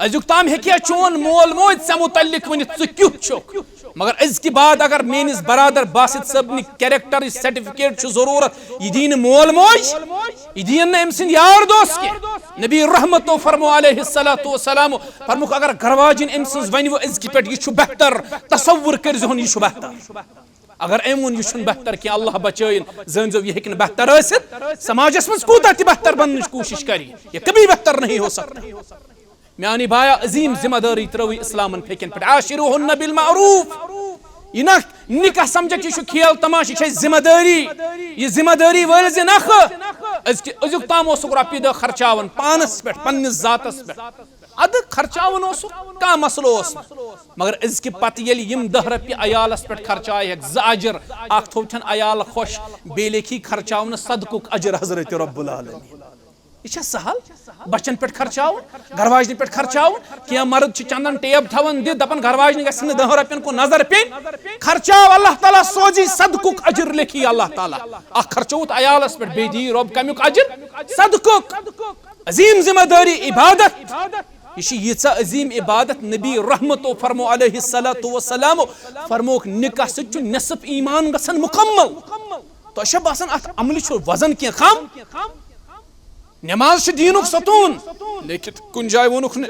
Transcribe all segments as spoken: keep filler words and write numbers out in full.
أزیُک تام ہیٚکہِ ہا چون مول موج ژےٚ مُتعلِق ؤنِتھ ژٕ کیُتھ چھُکھ، مگر أزکہِ بعد اگر میٲنِس برادر باسط صٲبنہِ کیریکٹرٕچ سرٹیفکیٹ چھُ ضروٗرت، یہِ دِیہِ نہٕ مول موج، یہِ دِیِن نہٕ أمۍ سٕنٛدۍ یار دوس کینٛہہ۔ نبی رحمتو فرمو علیہ الصلوۃ والسلام، فرموکھ، اگر گرواجِن أمۍ سٕنٛز ونہِ وۄنۍ أزکہِ پٮ۪ٹھ یہِ چھُ بہتر، تصور کٔرۍ زِہون یہِ چھُ بہتر۔ اگر أمۍ ووٚن یہِ چھُنہٕ بہتر کینٛہہ، اللہ بچٲیِن، زٲنۍ زیو یہِ ہیٚکہِ نہٕ بہتر ٲسِتھ، سماجس منٛز کوٗتاہ تہِ بہتر بننٕچ کوٗشش کرِ، یہ کبھی بہتر نہیں ہو سکتا۔ میانی بایا، عظیم ذمہ دٲری ترٲوٕے اسلامن پھیٚکٮ۪ن پٮ۪ٹھ، عاشروہن بالمعروف۔ یہِ نہ نکاح سمجھکھ یہِ چھُ کھیل تماشہٕ، یہِ چھےٚ ذمہ دٲری۔ یہِ ذمہ دٲری وٲلۍ زِ نکھٕ۔ أزکہِ أزیُک تام اوسُکھ رۄپیہِ دہ خرچاوان پانس پٮ۪ٹھ، پننِس ذاتس پٮ۪ٹھ۔ ادٕ خرچاوُن اوسُکھ، کانٛہہ مسلہٕ اوس نہٕ۔ مگر أزکہِ پتہٕ ییٚلہِ یِم دہ رۄپیہِ عیالس پٮ۪ٹھ خرچایہِ ہٮ۪کھ، زٕ اجر، اکھ تھوٚو چھن عیال خۄش، بیٚیہِ لیکھی خرچاونہٕ صدقُک اجر حضرت رب العالمین۔ یہِ چھا سہل؟ بچن پٮ۪ٹھ خرچاوُن، گرواجنہِ پٮ۪ٹھ خرچاوُن؟ کینٛہہ مرد چھِ چندن ٹیب تھاوان دِتھ، دپان گرواجنہِ گژھِ نہٕ دہن رۄپین کُن نظر پیٚنۍ۔ خرچاو، اللہ تعالیٰ سوزی صدقُک اجر لیکھی اللہ تعالیٰ۔ اکھ خرچووُتھ عیالس پٮ۪ٹھ، بیٚیہِ دِیہِ رۄب کمیُک اجر؟ صدقُک۔ عظیم ذمہ دٲری عبادت۔ یہِ چھِ ییٖژاہ عظیم عبادت، نبی رحمتو فرمو علیہ الصلوۃ والسلام فرمووُکھ، نکاح سۭتۍ چھُ نصف ایمان گژھان مکمل۔ تۄہہِ چھا باسان اتھ عملہِ چھُ وزن کینٛہہ کم؟ نماز چھِ دیٖنُک ستوٗن، لیکن کُنہِ جایہِ ووٚنُکھ نہٕ،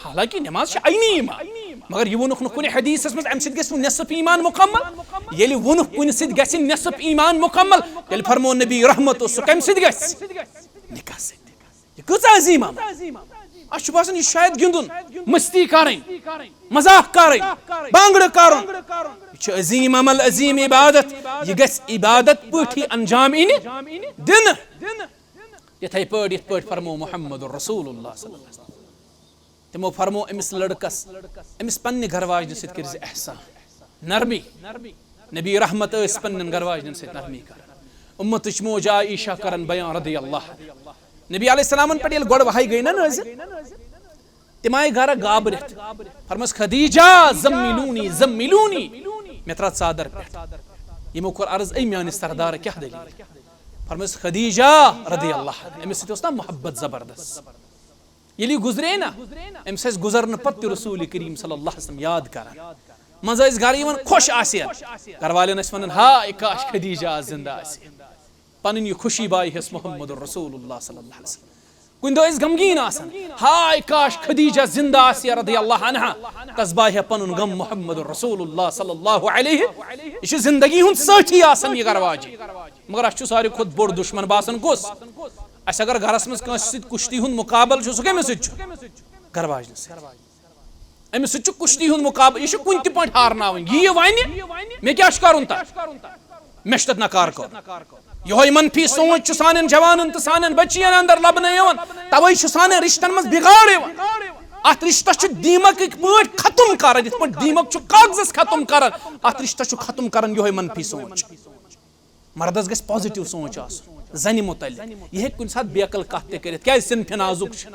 حالانکہ نماز چھِ عینی ایمان، مگر یہِ ووٚنُکھ نہٕ کُنہِ حدیثس منٛز، امہِ سۭتۍ گژھِ نصف ایمان مکمل۔ ییٚلہِ ووٚنُکھ کُنہِ سۭتۍ گژھِ نصف ایمان مکمل، تیٚلہِ فرمو نبی رحمتو، سُہ کمہِ سۭتۍ گژھِ؟ نکاح سۭتۍ۔ یہِ کۭژاہ عظیم عمل۔ اسہِ چھُ باسان، یہِ چھُ شاید گِنٛدُن، مستی کرٕنۍ، مذاق کرٕنۍ، بانگڑٕ کرُن۔ یہِ چھُ عظیم عمل، عظیم عبادت۔ یہِ گژھِ عبادت پٲٹھی انجام یِنہِ دِنہٕ۔ تِتھے پٲٹھۍ، یِتھ پٲٹھۍ فرمو محمد رسول اللہ صلی اللہ علیہ وسلم۔ تِمو فرمو أمِس لڑکس، أمِس پننہِ گرواجنہِ سۭتۍ کٔرۍ زِ احسان، نرمی۔ نبی رحمت ٲسۍ پننٮ۪ن گرواجنٮ۪ن سۭتۍ نرمی کران۔ امتٕچ موج عائشہ کران بیان رضی اللہ عنہا۔ نبی علیہ السلامن پٮ۪ٹھ ییٚلہِ گۄڈٕ وحی گٔے نا نٲزِل، تِم آیہِ گرٕ گابرِتھ۔ فرمٲس، خدیجہ، زملونی، زملونی، مےٚ ترٛاو ژادر پٮ۪ٹھ۔ یِمو کوٚر عرض، اے میانہِ سردار، کیٛاہ دٔلیٖل؟ فرمٲس، خدیجہ رضی اللہ عنہا، أمِس سۭتۍ اوس نا محبت زبردست۔ ییٚلہِ یہِ گُزرے نا، أمِس ٲسۍ گُزرنہٕ پتہٕ تہِ رسول کریم صلی اللہ علیہ وسلم یاد کران۔ منٛزٕ ٲسۍ گرٕ یِوان، خۄش آسہِ ہا۔ گرٕ والٮ۪ن ٲسۍ ونان، ہاے کاش خدیجہ آز زندٕ آسہِ۔ پنٕنۍ یہِ خوشی بایہِ ہس محمد رسول اللہ صلی اللہ علیہ وسلم۔ کُنہِ دۄہ ٲسۍ غمگیٖن آسان، ہاے کاش خدیجہ زندٕ آسہِ ہا رضی اللہ عنہا، تس بایہِ ہا پنُن غم محمد رسول اللہ صلی اللہ علیہ۔ یہِ چھِ زندگی ہُنٛد سٲتھی آسان یہِ گرٕ واجہِ۔ مگر اسہِ چھُ ساروی کھۄتہٕ بوٚڑ دُشمن باسان کُس؟ اسہِ اگر گرس منٛز کٲنٛسہِ سۭتۍ کُشتی ہُنٛد مُقابلہٕ چھُ، سُہ کٔمِس سۭتۍ چھُ؟ گرٕ واجنہِ سۭتۍ۔ أمِس سۭتۍ چھُ کُشتی ہُنٛد مُقابلہٕ، یہِ چھُ کُنہِ تہِ پٲٹھۍ ہارناوٕنۍ۔ یہِ یہِ ونہِ، مےٚ کیٛاہ چھُ کرُن تتھ؟ مےٚ چھُ تتھ نکار کرُن۔ یِہوٚے منفی سونٛچ چھُ سانٮ۪ن جوانن تہٕ سانٮ۪ن بچین اندر لبنہٕ یِوان، توے چھُ سانٮ۪ن رشتن منٛز بگاڑ یِوان۔ اتھ رشتس چھُ دیمکٕکۍ پٲٹھۍ ختم کران، یِتھ پٲٹھۍ دیمک چھُ کاغذس ختم کران، اتھ رشتس چھُ ختم کران یِہوٚے منفی سونٛچ۔ مردس گژھِ پازیٹو سونچ آسُن زنہِ متعلق۔ یہِ ہیٚکہِ کُنہِ ساتہٕ بیقل کتھ تہِ کٔرِتھ، کیازِ صنفِ نازُک چھُ۔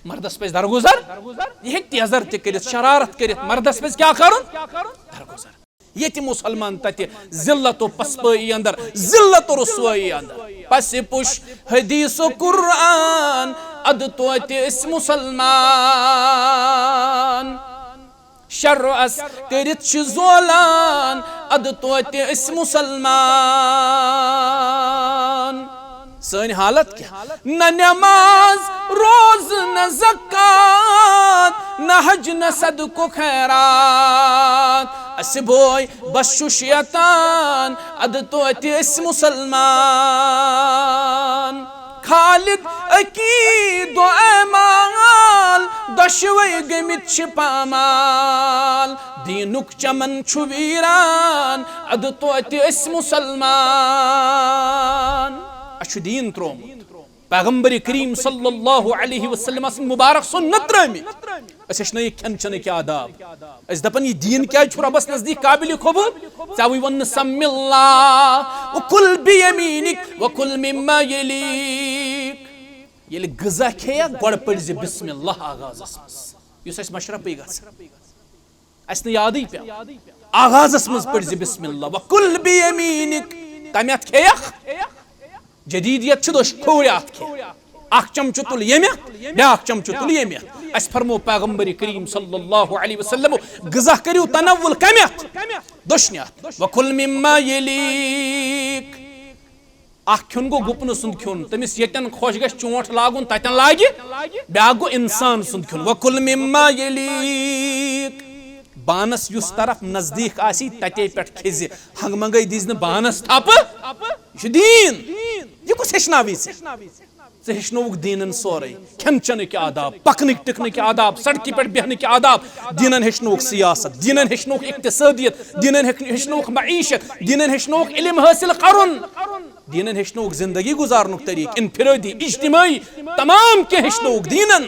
مردس پزِ درگُزر، یہِ ہیٚکہِ تیزر تہِ کٔرِتھ، شرارت کٔرِتھ۔ مردس پزِ کیٛاہ کرُن؟ درگُزر۔ ییٚتہِ مسلمان تتہِ ذلت و پسپٲیی اندر، ذلت و رسوٲیی اندر۔ پسِ پُش حدیث و قرآن، ادٕ توتہِ أسۍ مسلمان۔ شرعس کٔرِتھ چھِ زولان، ادٕ توتہِ أسۍ مسلمان۔ سٲنۍ حالت کیٛاہ؟ نہ نماز، روزٕ، نہ زکات، نہ حج، نہ صدقہٕ خیرات۔ اسہِ بوے بس چھُ شیطان، ادٕ توتہِ أسۍ مسلمان۔ خالد، عقید و اعمال، دۄشوے گٔمٕتۍ چھِ پامال۔ دیٖنُک چمن چھُ ویران، ادٕ توتہِ أسۍ مسلمان۔ اسہِ چھُ دیٖن ترٛوومُت۔ پیغمبر کریم صلی اللہ علیہ وسلم سٕنٛدۍ مبارک سُنت ترٲومٕتۍ۔ أسۍ ہیٚچھنٲیِکھ کھٮ۪ن چٮ۪نٕکۍ آداب۔ أسۍ دپان، یہِ دیٖن کیٛازِ چھُ رۄبس نزدیٖک قابل قبول؟ ژےٚ وٕے ووٚن نہٕ، سم اللہ وکل بیمینک وکل مما یلیک۔ ییٚلہِ غذا کھیٚیکھ، گۄڈٕ پٔرۍ زِ بسم اللہ آغازس منٛز، یُس اَسہِ مشرفٕے گژھِ۔ اَسہِ نہٕ یادٕے پٮ۪وان۔ آغازس منٛز پٔرۍ زِ بسم اللہ وکل بیمینک۔ کمہِ اَتھٕ کھیٚیکھ؟ جدیدیت چھِ دۄش کھوورِ اَتھٕ کھیٚنۍ۔ اکھ چمچہٕ تُل ییٚمہِ اَتھٕ، بیٛاکھ چمچہٕ تُل ییٚمہِ اَتھٕ۔ اسہِ فرمو پیغمبر کریم صلی اللہ علیہ وسلم، غذا کٔرِو تناول کمہِ اتھ؟ دٔچھنہِ اتھ۔ وکل مما یلیک۔ اکھ کھیوٚن گوٚو گُپنہٕ سُنٛد کھیوٚن، تٔمِس ییٚتٮ۪ن خۄش گژھِ چونٛٹھ لاگُن تتٮ۪ن لاگہِ، بیٛاکھ گوٚو انسان سُنٛد کھیوٚن۔ وکل مما یلیک۔ بانس یُس طرف نزدیٖک آسی تتے پٮ۪ٹھ کھیٚزِ، ہنٛگہٕ منٛگے دِزِ نہٕ بانس تھپہٕ۔ یہِ چھُ دیٖن۔ یہِ کُس ہیٚچھناوی ژےٚ؟ ژےٚ ہیٚچھنووُکھ دیٖنن سورُے، کھٮ۪ن چٮ۪نٕکۍ آداب، پکنٕکۍ ٹِکنٕکۍ آداب، سڑکہِ پٮ۪ٹھ بیہنٕکۍ آداب۔ دیٖنن ہیٚچھنووُکھ سیاست، دیٖنن ہیٚچھنووُکھ اقتصٲدیت، دیٖنن ہیٚچھ-، ہیٚچھنووُکھ معیشت، دیٖنن ہیٚچھنووُکھ علم حٲصِل کرُن، دیٖنن ہیٚچھنووُکھ زندگی گُزارنُک طریٖقہٕ، انفرٲدی، اجتمٲعی، تمام کینٛہہ ہیٚچھنووُکھ دیٖنن۔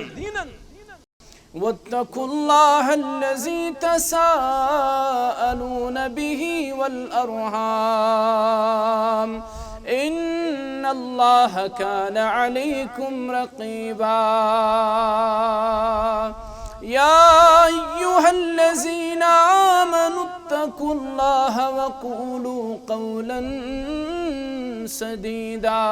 واتقوا الله الذي تساءلون به والأرحام، إن الله كان عليكم رقيبا. يا أيها الذين آمنوا اتقوا الله وقولوا قولا سديدا،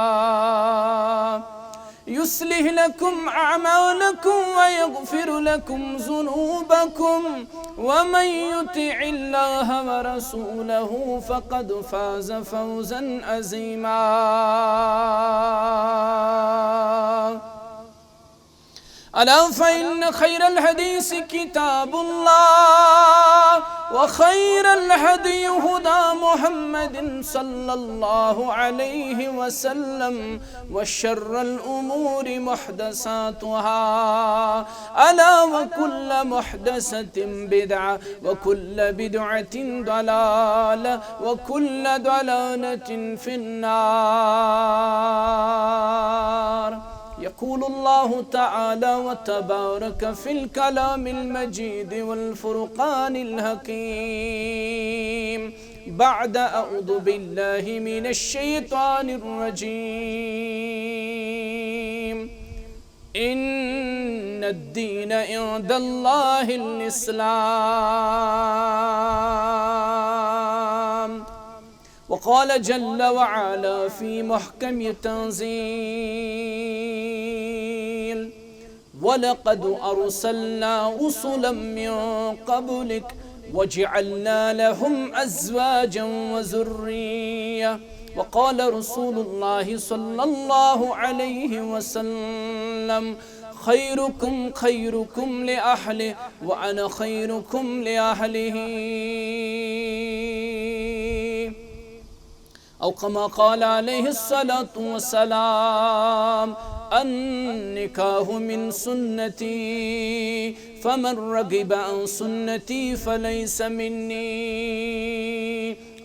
يصلح لكم أعمالكم ويغفر لكم ذنوبكم، ومن يطع الله ورسوله فقد فاز فوزا عظيما. ألا فإن خير الحديث كتاب الله، وخير الهدي هدى محمد صلى الله عليه وسلم، وشر الأمور محدثاتها، ألا وكل محدثة بدعة، وكل بدعة ضلالة، وكل ضلالة في النار. يقول الله تعالى وتبارك في الكلام المجيد والفرقان الحكيم، بعد أعوذ بالله من الشيطان الرجيم، إن الدين عند الله الإسلام. وقال جل وعلا في محكم التنزيل، ولقد أرسلنا رسلا من قبلك وجعلنا لهم أزواجا وذرية. وقال رسول الله صلى الله عليه وسلم، خيركم خيركم لأهله، وأنا خيركم لأهله. أو كما قال عليه الصلاة والسلام، النكاح من سنتي، فمن رغب عن سنتي فليس مني.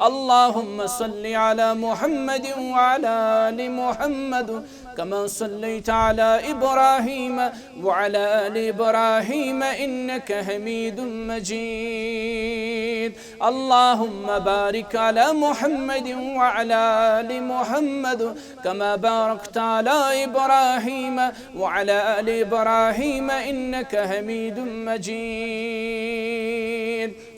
اللهم صل على محمد وعلى آل محمد كما صليت على إبراهيم وعلى آل إبراهيم إنك حميد مجيد. اللهم بارك على محمد وعلى آل محمد كما باركت على إبراهيم وعلى آل إبراهيم إنك حميد مجيد.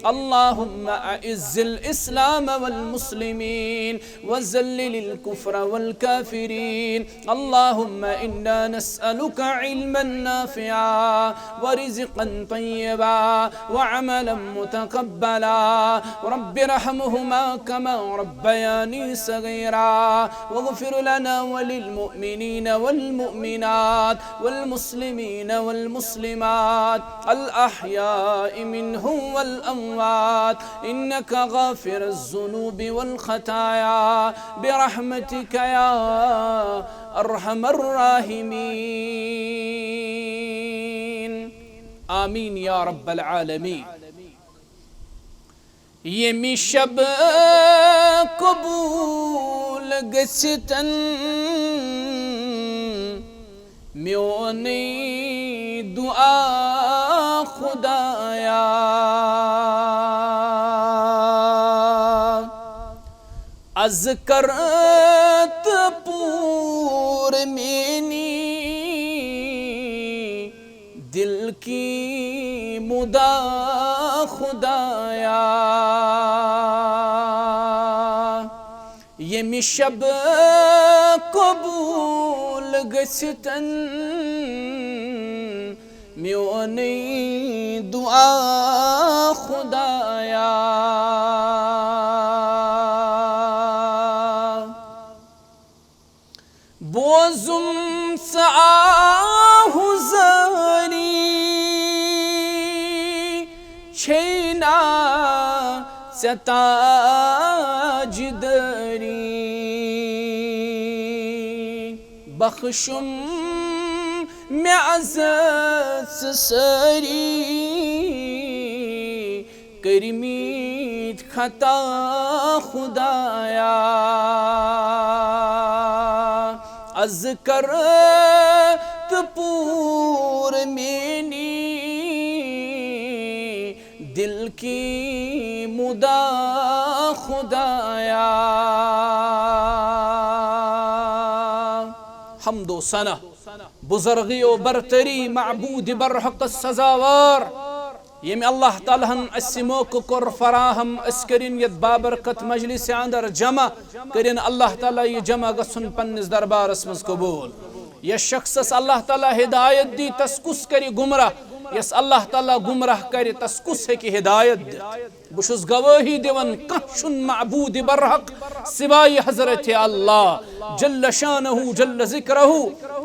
اللهم أعز الإسلام والمسلمين وذلل الكفر والكافرين. اللهم إنا نسألك علما نافعا ورزقا طيبا وعملا متقبلا. رب ارحمهما كما ربياني صغيرا. واغفر لنا وللمؤمنين والمؤمنات والمسلمين والمسلمات الأحياء منهم والأموات، إنك غافر الذنوب والخطايا، برحمتك يا أرحم الراحمين. آمين يا رب العالمين. ییٚمہِ شب قبول گٔژھتن میونٕے دعا خدایا، از کر تہٕ پوٗر میٲنی دل کی مدا خدایا۔ ییٚمہِ شب قبول گٔژھتن میونٕے دعا خدایا، بوزُم ژٕ آہُ زٲری، چھے نا ژےٚ تاجدٲری۔ بخشُم مےٚ عزت سٲری، کٔرمٕتۍ خطا خدایا۔ از کر تہٕ پوٗر میٲنی دل کی مدا خدایا۔ حمد و ثنا، بزرگی و برتری، معبود برحق سزاوار، ییٚمۍ اللہ تعالیٰ ہن اسہِ موقعہٕ کوٚر فراہم، أسۍ کٔرِن یتھ بابرکت مجلسہِ اندر جمع، کٔرِن اللہ تعالیٰ یہِ جمع گژھُن پننِس دربارس منٛز قبول۔ یس شخصس اللہ تعالیٰ ہدایت دی، تس کُس کرِ گمراہ؟ یس اللہ تعالیٰ گمراہ کرِ، تس کُس ہیٚکہِ ہدایت دِتھ؟ بہٕ چھُس گوٲہی دِوان، کانٛہہ چھُنہٕ معبود برحق سوائے حضرت اللہ جل شانہ جل ذکرہ۔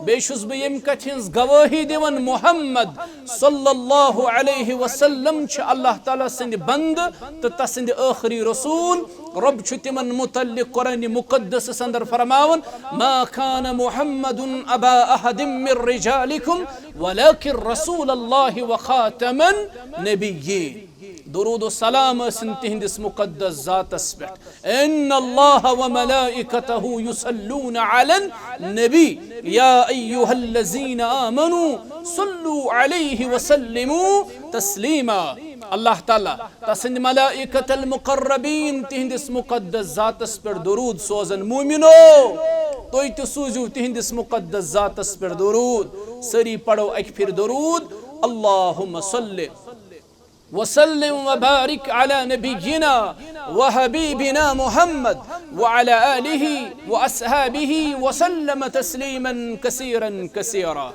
بیٚیہِ چھُس بہٕ ییٚمہِ کتھِ ہٕنٛز گوٲہی دِوان، محمد صلی اللہ علیہ وسلم چھِ اللہ تعالیٰ سٕنٛدِ بندٕ تہٕ تسٕنٛدِ ٲخری رسول۔ رب چھُ تِمن متعلق قرآن مقدسس اندر فرماوان، ما كان محمد أبا أحد من رجالكم ولكن رسول الله وخاتم النبيين۔ درود و سلام ٲسِن تِہنٛدِس مقدس ذاتس پٮ۪ٹھ۔ ان اللہ و ملائکتہ یصلون علی النبی، یا ایھا الذین آمنوا صلوا علیہ وسلموا تسلیما۔ اللہ تعالیٰ تسٕنٛدۍ ملائکۃ المقربین تِہنٛدِس مقدس ذاتس پٮ۪ٹھ درود سوزن۔ مومنو، تُہۍ تہِ سوٗزِو تِہنٛدِس مقدس ذاتس پٮ۪ٹھ درود۔ سٲری پرو اکہِ پھِرِ درود، اللہم صل وسلم وبارک علی نبینا وحبیبنا محمد وعلی آلہ واصحابہ وسلم تسلیما کثیرا کثیرا۔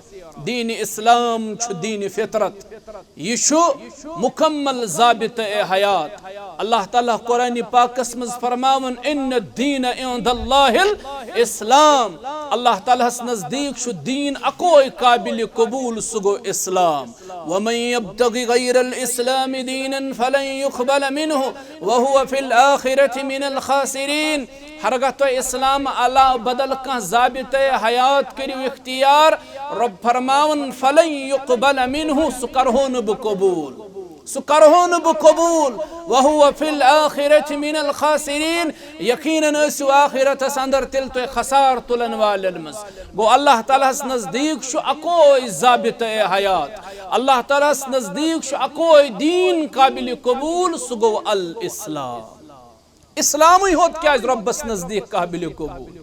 دین اسلام چھُ دین فطرت، یہِ چھُ مکمل ضابطہ حیات۔ اللہ تعالیٰ قرآن پاکس منٛز فرماوان، ان الدین عند اللہ الاسلام۔ اللہ تعالیٰ ہس نزدیٖک چھُ دین اکوے قابل قبول، سُہ گوٚو اسلام۔ ومن يبتغ غير الإسلام دينا فلن يقبل منه وهو في الآخرة من الخاسرين۔ ہرگاہ تُہۍ اسلام علاوٕ بدل کانٛہہ ضابطہ حیات کٔرِو اختیار، رب فرماوان، فلن يقبل منه، سُہ کرہو نہٕ بہٕ قبول، سُہ کرہو نہٕ بہٕ قبول۔ وهو في الآخرة من الخاسرين، یقیناً ٲسِو آخرتس اندر تیٚلہِ تُہۍ خسار تُلن والٮ۪ن منٛز۔ گوٚو، اللہ تعالیٰ ہس نزدیٖک چھُ اکوے ضابطہ حیات، اللہ تعالیٰ ہس نزدیٖک چھُ اکوے دین قابل قبول، سُہ گوٚو الاسلام۔ اسلامٕے ہوت کیازِ رۄبس نزدیٖک قابل قبول؟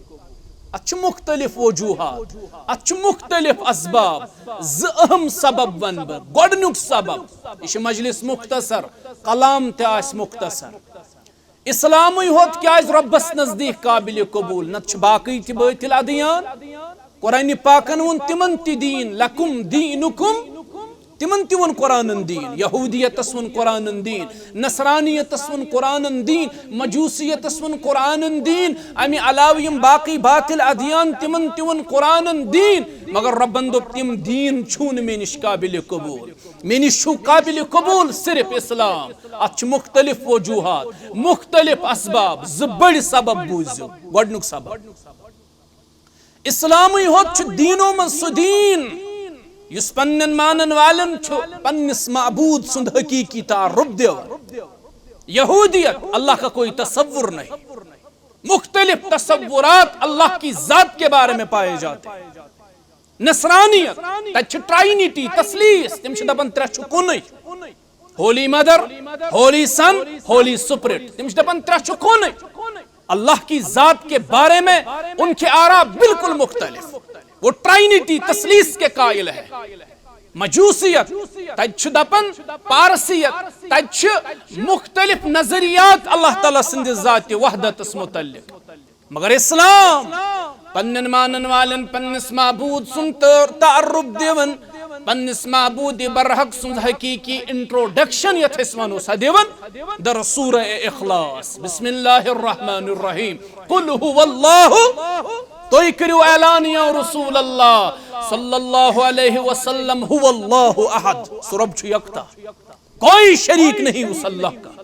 اتھ چھِ مختلف وجوہات، اتھ چھِ مختلف اسباب۔ زٕ اہم سبب ونہٕ بہٕ۔ گۄڈٕنیُک سبب، یہِ چھِ مجلس مختصر، کلام تہِ آسہِ مختصر۔ اسلامٕے ہوت کیازِ رۄبس نزدیٖک قابل قبول؟ نتہٕ چھِ باقٕے تہِ بٲطل ادیان۔ قرآن پاکن ووٚن تِمن تہِ دین، لکم دینکم، تِمن تہِ ووٚن قرآنن دین۔ یہودیتس ووٚن قرآنن دین، نصرانیتس ووٚن قرآنن دین، مجوسیتس ووٚن قرآنن دین۔ امہِ علاوٕ یِم باقٕے باطل ادیان، تِمن تہِ ووٚن قرآنن دین۔ مگر رۄبن دوٚپ، تِم دین چھُو نہٕ مےٚ نِش قابل قبول۔ مےٚ نِش چھُو قابل قبول صرف اسلام۔ اتھ چھِ مختلف وجوہات، مختلف اسباب۔ زٕ بٔڑۍ سبب بوٗزِو۔ گۄڈٕنیُک سبب، اسلامٕے ہوت چھُ دیٖنو منٛز سُہ دیٖن یُس پننٮ۪ن مانن والٮ۪ن چھُ پننِس معبوٗد سُنٛد حقیٖقی تعارُف دِوان۔ یہودیت، اللہ کا کوئی تصور نہیں، مختلف تصورات اللہ کی ذات کے بارے میں پائے جاتے ہیں۔ نصرانیت، تتہِ چھِ ٹرائنیٹی، تثلیث، تِم چھِ دپان ترٛےٚ چھُ کُنُے۔ ہولی مدر، ہولی سن، ہولی سپرٹ، تِم چھِ دپان ترٛےٚ چھُ کُنُے۔ اللہ کی ذات کے بارے میں ان کے آراء بالکل مختلف۔ وہ ٹرائنیٹی، تثلیث کے قائل ہے۔ مجوسیت، تتہِ چھِ دپان پارسیت، تتہِ چھِ مختلف نظریات اللہ تعالیٰ سٕنٛدِ ذاتِ وحدتس متعلق۔ مگر اسلام پننٮ۪ن مانن والٮ۪ن پننِس معبوٗد سُنٛد تٲر تعارُف دِوان، پننس معبود برحق سنز حقیقی انٹروڈکشن یتھ أسۍ ونو، سۄ دِوان در سورہ اخلاص۔ بسم اللہ الرحمن الرحیم۔ قل هو اللہ، تُہۍ کٔرِو اعلان یا رسول اللہ صلی اللہ علیہ وسلم، هو اللہ احد، سُہ رب چھُ یکتا، کوئی شریک نہیں اس اللہ کا۔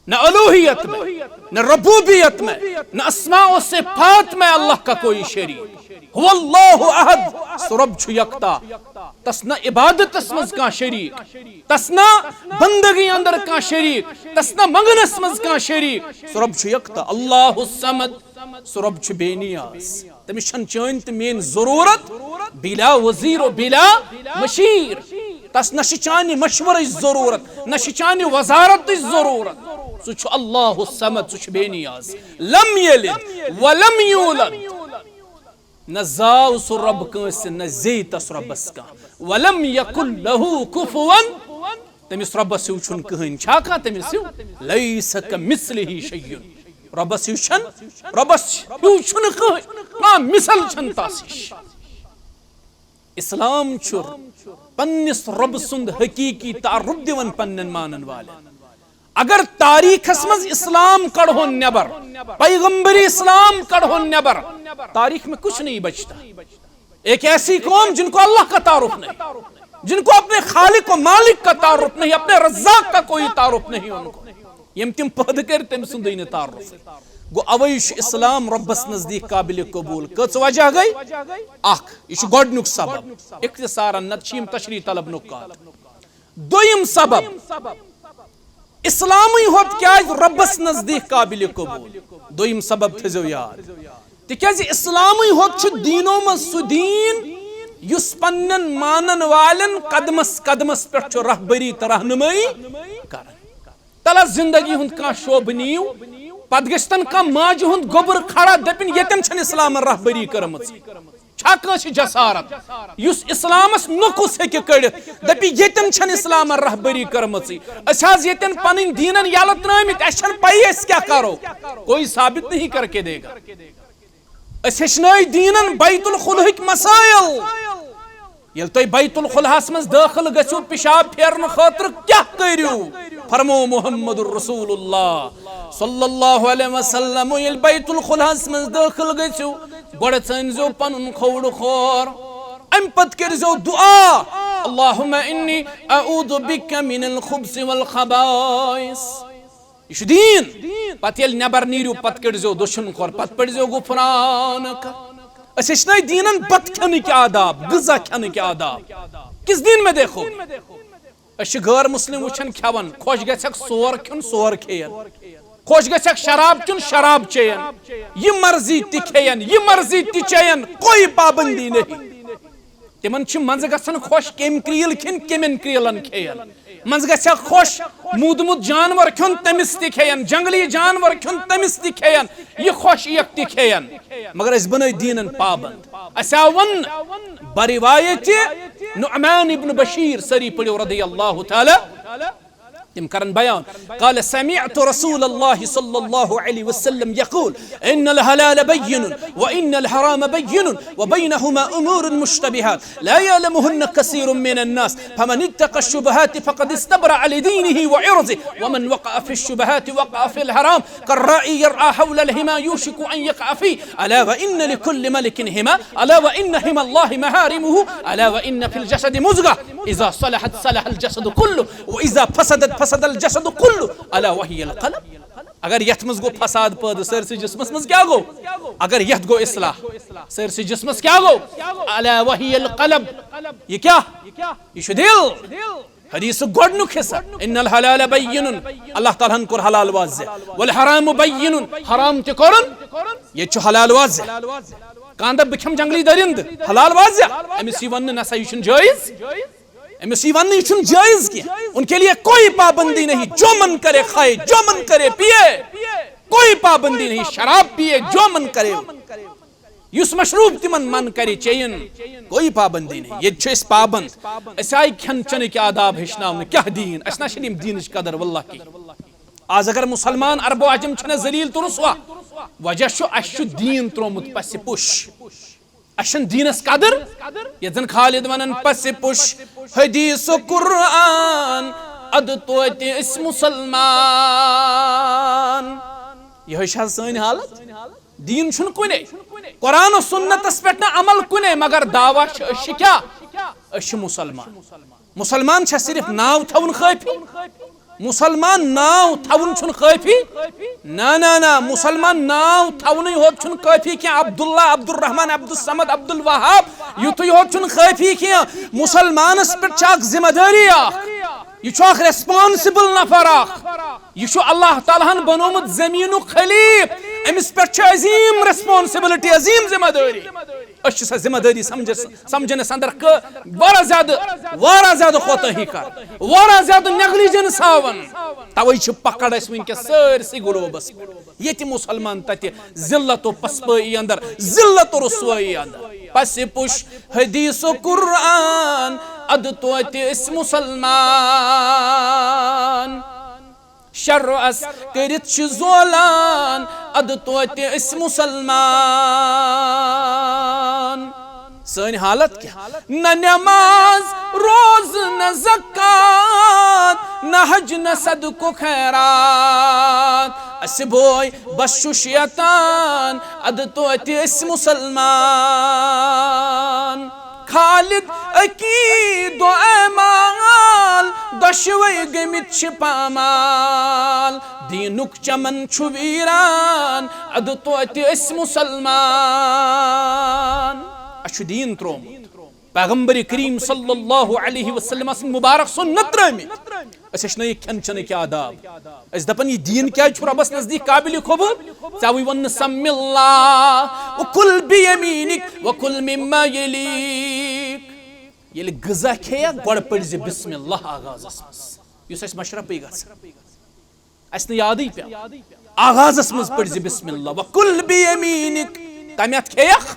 نہ الوہیت میں، نہ ربوبیت میں، نہ اسماء و صفات میں اللہ کا کوئی شریک۔ هو اللہ احد، سُہ رب چھُ یکتا، تس نہ عبادتس منز کانہہ شریک، تس نہ بندگی اندر کانہہ شریک، تس نہ منگنس منز کانہہ شریک، سُہ رب چھُ یکتا۔ اللہ الصمد، سُہ رب چھُ بے نیاز۔ تٔمِس چھَنہٕ چٲنۍ تہٕ میٲنۍ ضروٗرت، بلا وزیر و بلا مشیر۔ تس نہ چھِ چانہِ مشورٕچ ضروٗرت، نہ چھِ چانہِ وزارتٕچ ضروٗرت۔ سُہ چھُ اللہ الصمد، سُہ چھُ بے نیاز۔ لم یلد ولم یولد۔ نہ زاو سُہ رب کٲنٛسہِ، نہ زیٚیہِ تس ربس کانٛہہ۔ ولم یکن لہ کفوا، تٔمِس رۄبس ہیوٗ چھُنہٕ کٕہٕنۍ۔ چھا کانٛہہ تٔمِس ہیوٗ؟ لیس کمثلہ شیء۔ رۄبس ہیوٗ چھُنہٕ، رۄبس ہیوٗ چھُنہٕ کٕہٕنۍ۔ کانٛہہ مثل چھَنہٕ تس ہِش۔ اسلام چھُ پننِس رۄبہٕ سُنٛد حقیقی تعارف دِوان پننٮ۪ن مانن والٮ۪ن۔ اگر تاریخس منٛز اسلام کڑہون نٮ۪بر، پیغمبر اسلام کڑہون نٮ۪بر، تاریخ میں کچھ نہیں بچتا۔ ایک ایسی قوم جن کو اللہ کا تعارف نہیں، جن کو اپنے خالق و مالک کا تعارف نہیں، اپنے رزاق کا کوئی تعارف نہیں ان کو۔ یم تم پٲدٕ کٔرۍ، تٔمۍ سُنٛدُے نہٕ تعارف۔ گوٚو، اوے چھُ اسلام رۄبس نزدیٖک قابل قبول۔ کٔژ وجہ گٔے؟ اکھ، یہِ چھُ گۄڈٕنیُک سبب۔ اختصارن، نتہٕ چھِ یِم تشریح طلب نقاد۔ دوٚیِم سبب، اسلامٕے ہوت کیازِ رۄبس نزدیٖک قابل قبول؟ دوٚیِم سبب تھٲیزیو یاد، تِکیازِ اسلامٕے ہوت چھُ دیٖنو منٛز سُہ دیٖن یُس پننٮ۪ن مانن والٮ۪ن قدمس قدمس پٮ۪ٹھ چھُ رہبری تہٕ رہنمٲیی کران۔ تلہ زندگی ہُنٛد کانٛہہ شعبہٕ نِیِو، پتہٕ گژھِ تن کانٛہہ ماجہِ ہُنٛد گوٚبُر کھڑا، دٔپِن، ییٚتٮ۪ن چھَنہٕ اسلامن رہبری کٔرمٕژ۔ چھا کٲنٛسہِ جسارت یُس اسلامس نوٚکُس ہیٚکہِ کٔڑِتھ، دپہِ ییٚتٮ۪ن چھنہٕ اسلامن رہبری کٔرمٕژٕے؟ أسۍ حظ ییٚتٮ۪ن پنٕنۍ دیٖنن یلہٕ ترٲومٕتۍ، اسہِ چھنہٕ پیی أسۍ کیٛاہ کرو۔ کوئی ثابت نہیں کر کے دے گا۔ أسۍ ہیٚچھنٲے دیٖنن بیت الخلہٕکۍ مسائل۔ ییٚلہِ تُہۍ بیت الخلہس منٛز دٲخل گٔژھِو پشاب پھیرنہٕ خٲطرٕ کیٛاہ کٔرِو؟ فرمو محمد رسول اللہ صلی اللہ علیہ وسلم، ییٚلہِ بیت الخلہس منٛز دٲخل گٔژھِو، گۄڈٕ ژٲنۍزیو پنُن کھووُر کھور، امہِ پتہٕ کٔرۍزیو دعا، اللہم انی اعوذ بک من الخبث والخبائث۔ یہِ چھُ دیٖن۔ پتہٕ ییٚلہِ نٮ۪بر نیٖرِو، پتہٕ کٔڑۍزیو دٔچھُن کھور، پتہٕ پٔرۍزیو غفرانک۔ أسۍ ہیٚچھنٲے دیٖنن بتہٕ کھٮ۪نٕکۍ آداب، غذا کھٮ۪نٕکۍ آداب۔ کس دین میں دیکھو؟ أسۍ چھِ غٲر مسلم وٕچھان کھٮ۪وان، خۄش گژھٮ۪کھ سور کھیوٚن، سور کھیٚین۔ خۄش گژھٮ۪کھ شراب چیوٚن، شراب چیٚین۔ یہِ مرضی تہِ کھیٚین، یہِ مرضی تہِ چیٚین، کوئی پابندی نہیں۔ تِمن چھِ منٛزٕ گژھان خۄش کیٚمۍ کرٛیٖل کھیٚنۍ، کیٚمٮ۪ن کرٛیٖلن کھیٚین۔ منٛزٕ گژھٮ۪کھ خۄش موٗدمُت جانور کھیوٚن، تٔمِس تہِ کھیٚین، جنگلی جانور کھیوٚن، تٔمِس تہِ کھیٚین، یہِ خۄش یِیَکھ تہِ کھیٚین۔ مگر أسۍ بنٲے دیٖنن پابند۔ اسہِ آو وننہٕ بروایت نعمان ابن بشیر، سٲری پٔرِو رضی اللہ تعالی، تِم کرن بیان۔ قال سمعت رسول الله صلى الله عليه وسلم يقول ان الحلال بين وان الحرام بين وبينهما امور مشتبهات لا يعلمهن كثير من الناس فمن اتقى الشبهات فقد استبرأ لدينه وعرضه ومن وقع في الشبهات وقع في الحرام كالراعي يرعى حول الحمى يوشك أن يقع فيه. ألا وإن لكل ملك حمى، ألا وإن حمى الله محارمه، ألا وإن في الجسد مضغة، إذا صلحت صلح الجسد كله، وإذا فسدت فسد الجسد كله، ألا وهي القلب. اگر یتھ منٛز گوٚو فساد پٲدٕ، سٲرسٕے جسمس منٛز کیٛاہ گوٚو؟ اگر یتھ گوٚو اصلاح، سٲرسٕے جسمس کیٛاہ گوٚو؟ ألا وهي القلب۔ یہِ کیٛاہ؟ یہِ چھُ دل۔ حدیثُک گۄڈٕنیُک حصہ، ان الحلال بین، اللہ تعالیٰ ہن کوٚر حلال واضح، والحرام بین، حرام تہِ کوٚرُن، ییٚتہِ چھُ حلال واضح۔ کانٛہہ دپہِ بہٕ کھٮ۪مہٕ جنگلی درندٕ، حلال واضح، أمِس یی وننہٕ نسا یہِ چھُنہٕ جٲیز، أمِس یی وننہٕ یہِ چھُنہٕ جٲیز کینٛہہ، ان کے لیے کوئی پابندی نہیں، جو من کرے کھائے، جو من کرے پیے، کوئی پابندی نہیں، شراب پیے، جو من کرے۔ یُس مشروب تِمن من کرِ چیٚیِن، کوئی پابندی نہیں۔ ییٚتہِ چھِ أسۍ پابند۔ أسۍ آیہِ کھٮ۪ن چٮ۪نٕکۍ آداب ہیٚچھناونہٕ۔ کیٛاہ دیٖن؟ اَسہِ نہ چھِنہٕ یِم دیٖنٕچ قدر واللہ کینٛہہ۔ آز اگر مُسلمان عرب و عجم چھِنہ ذلیل تہٕ رسوا، وجہ چھُ اَسہِ چھُ دیٖن ترٛوومُت پَسہِ پُش۔ اسہِ چھنہٕ دیٖنس قدر، یتھ زن خالد ونان، پسِ پُش حدیث و قرآن، ادٕ توتہِ أسۍ مسلمان۔ یہے چھا سٲنۍ حالت؟ دیٖن چھُنہٕ کُنے، قرآن و سنتس پٮ۪ٹھ نہٕ عمل کُنے، مگر دعویٰ چھِ، أسۍ چھِ کیٛاہ؟ أسۍ چھِ مسلمان۔ مسلمان چھا صرف ناو تھاوُن کٲفی؟ مسلمان ناو تھاوُن چھُنہٕ کٲفی۔ نہ، نہ، نہ، مسلمان ناو تھاونٕے ہوت چھُنہٕ کٲفی کینٛہہ۔ عبداللہ، عبدالرحمان، عبدالصمد، عبدالوہاب، یُتُے ہوت چھُنہٕ کٲفی کینٛہہ۔ مسلمانس پٮ۪ٹھ چھِ اکھ ذمہ دٲری اکھ۔ یہِ چھُ اکھ ریسپانسبل نفر اکھ۔ یہِ چھُ اللہ تعالیٰ ہن بنومُت زمینُک خلیف۔ أمِس پٮ۪ٹھ چھِ عظیٖم ریسپانسبلٹی، عظیٖم ذمہ دٲری۔ أسۍ چھِ سۄ ذمہ دٲری سمجھس، سمجھنس اندر کٔ-، واریاہ زیادٕ، واریاہ زیادٕ کوتاہی کران، واریاہ زیادٕ نیگلیجنس ہاوان۔ توے چھِ پکڑ اَسہِ وٕنکیٚس سٲرسٕے گلوبس پٮ۪ٹھ۔ ییٚتہِ مسلمان، تتہِ ذلت و پسپٲیی اندر، ذلت و رسوٲیی اندر۔ پسِ پُش حدیث و قرآن، ادٕ توتہِ أسۍ مسلمان۔ شرعس کٔرِتھ چھِ زولان، ادٕ توتہِ أسۍ مسلمان۔ سٲنۍ حالت کیٛاہ؟ نہ نماز، روزٕ، نہ زکات، نہ حج، نہ صدقہٕ خیرات۔ اسہِ بوے بس چھُ شیطان، ادٕ توتہِ أسۍ مسلمان۔ خالد عقید و اعمال، دۄشوے گٔمٕتۍ چھِ پامال۔ دیٖنُک چمن چھُ ویران، ادٕ توتہِ أسۍ مسلمان۔ اسہِ چھُ دیٖن ترٛوومُت۔ پیغمبر کریم صلی اللہ علیہ وسلم سٕنٛدۍ مبارک سُنت ترٲومٕتۍ۔ أسۍ ہیٚچھنٲیِکھ کھٮ۪ن چٮ۪نٕکۍ آداب۔ أسۍ دپان، یہِ دیٖن کیٛازِ چھُ رۄبس نزدیٖک قابل قبول؟ ژےٚ ووٚنُے، وَن نہٕ، سَمِّ اللہ وَکُل بِیَمیٖنِک وَکُل مِمَّا یَلیٖک۔ ییٚلہِ غذا کھیٚیَکھ، گۄڈٕ پٔرۍ زِ بسم اللہ آغازس منٛز، یُس اَسہِ مشرفٕے گژھِ۔ اَسہِ نہٕ یادٕے پٮ۪وان۔ آغازس منٛز پٔرۍ زِ بسم اللہ وَکُل بِیَمیٖنِک۔ کَمہِ اَتھٕ کھیٚیَکھ؟